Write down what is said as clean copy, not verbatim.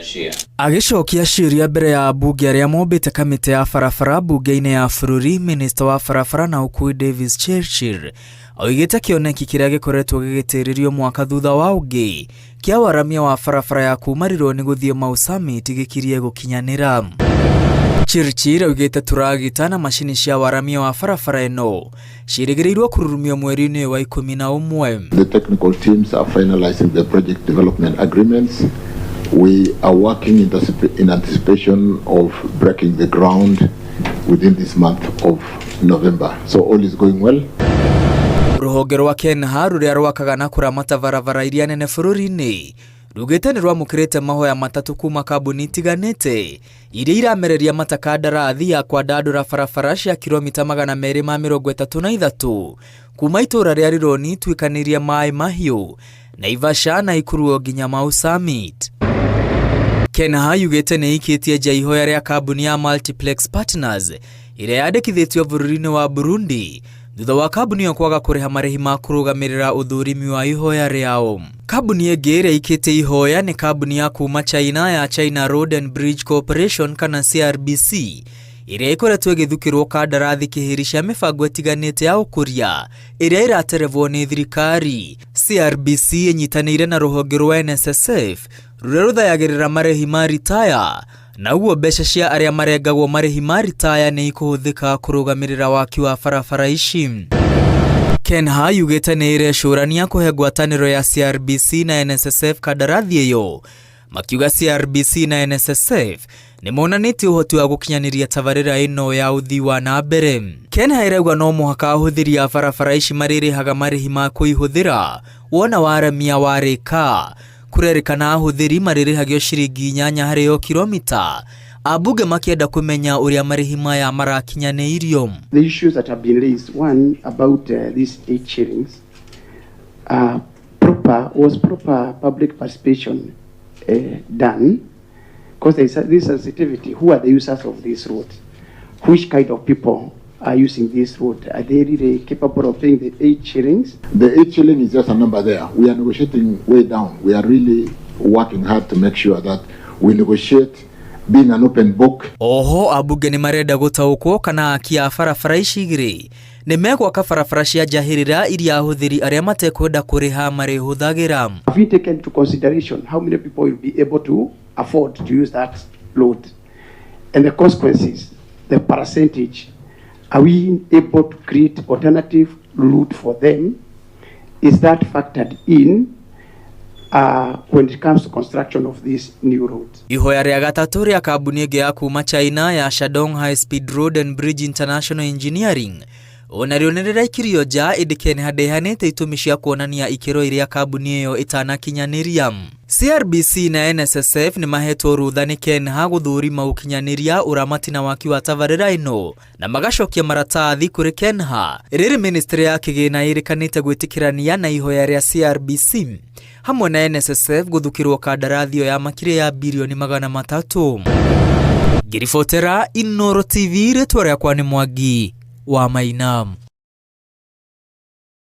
Chirchir. Agĩcokia ciũria mbere ya ambunge arĩa mombĩte kamĩtĩ ya barabara mbunge-inĩ ya bũrũri, minista wa barabara na ũkui Davis Chirchir oigĩte kĩoneki kĩrĩa gĩkoretwo gĩgĩtĩrĩrio mwaka thutha wa ũngĩ kĩa waramia wa barabara ya kuma Rironi gũthiĩ Mau Summit gĩkirie gũkinyanĩra. Chirchir augĩte tũragita na macini cia waramia wa barabara ĩno ciĩrĩgĩrĩirwo kũrurumio mweri-inĩ ũyũ wa 11. The technical teams are finalizing the project development agreements. We are working in, in anticipation of breaking the ground within this month of November. So all is going well. Rũhonge rwa KENHA rũrĩa rwakaga na kũramata barabara iria nene bũrũri-inĩ rugĩte nĩ rwamũkĩrĩte mahoya matatũ kuma kambuni itiganĩte iria iramereria mata kandarathi ya kwandandũra barabara cia kilomita 233 kuma itũra rĩa Rironi ituĩkanĩirie Maĩ Mahiũ, Naivasha na Ikuruo nginya Mau Summit. KENHA yugĩte nĩ ĩikĩtie nja ihoya rĩa kambuni ya Multiplex Partners ĩrĩa yandĩkithĩtio bũrũri-inĩ wa Burundi thutha wa kambuni ĩyo kwaga kũrĩha marĩhi ma kũrũgamĩrĩra ũthũrimi wa ihoya rĩao. Kambuni ĩngĩ ĩrĩa ĩikĩtie ihoya nĩ kambuni ya kuma China ya China Road and Bridge Corporation kana CRBC ĩrĩa ĩkoretwo ĩgĩthukĩrwo kandarathi kĩhĩri cia mĩbango ĩtiganĩte ya ũkũria ĩrĩa ĩraterevwo nĩ thirikari. CRBC ĩnyitanĩire na rũhonge rwa NSSF rũrĩa rũthayagĩrĩra marĩhi ma ritaya na ũguo mbeca cia arĩa marengagwo marĩhi ma ritaya nĩ ikũhũthĩka kũrũgamĩrĩra waki wa barabara ici. KENHA yugĩte nĩ ĩrecũrania kũhe ngwatanĩro ya CRBC na NSSF kandarathi ĩyo, makiuga CRBC na NSSF nĩ monanĩtie ũhoti wa gũkinyanĩria tabarĩra ĩno ya ũthii wa na mbere. KENHA ĩrauga no mũhaka ahũthĩri a barabara ici marĩrĩhaga marĩhi ma kũihũthĩra wona waramia warĩka. Kũrerĩkana ahũthĩri marĩrĩhagio ciringi 8 harĩ o kilomita, ambunge makĩenda kũmenya ũrĩa marĩhi maya marakinyanĩirio. The issues that have been raised, one about these 8 shillings, was proper public participation done? Because there is this sensitivity. Who are the users of this road? Which kind of people are using this road? Are they really capable of paying the 8 shillings? The 8 shilling is just a number there. We are negotiating way down. We are really working hard to make sure that we negotiate being an open book. Oho ambunge nĩ marenda gũtaũkwo kana aki a barabara ici igĩrĩ nĩ megwaka barabara cia njahĩrĩra iria ahũthĩri arĩa matekwenda kũrĩha marĩhũthagĩra. Have we taken into consideration how many people will be able to afford to use that road and the consequences, the percentage? Are we able to create alternative route for them? Is that factored in when it comes to construction of this new road? Ihoya rĩa gatatũ rĩa kambuni ĩngĩ ya kuma China ya Shandong High Speed Road and Bridge International Engineering onarĩo nĩ rĩraikirio nja, ĩndĩ KENHA ndĩheanĩte itũmi cia kuonania ikĩro iria kambuni ĩyo ĩtanakinyanĩria. CRBC na NSSF nĩ mahetwo rũtha nĩ KENHA gũthũrima ũkinyanĩria ũramati na waki wa tabarĩra ĩno na magacokia maratathi kũrĩ KENHA. Rĩrĩ ministry ya kĩgĩna ĩrĩkanĩte gwĩtĩkĩrania na ihoya rĩa CRBC hamwe na NSSF gũthukĩrwo kandarathi ĩyo ya makĩria ya birioni 300. Ngĩribotera Inooro TV, rĩtwa rĩakwa nĩ Mwangi wa Maina.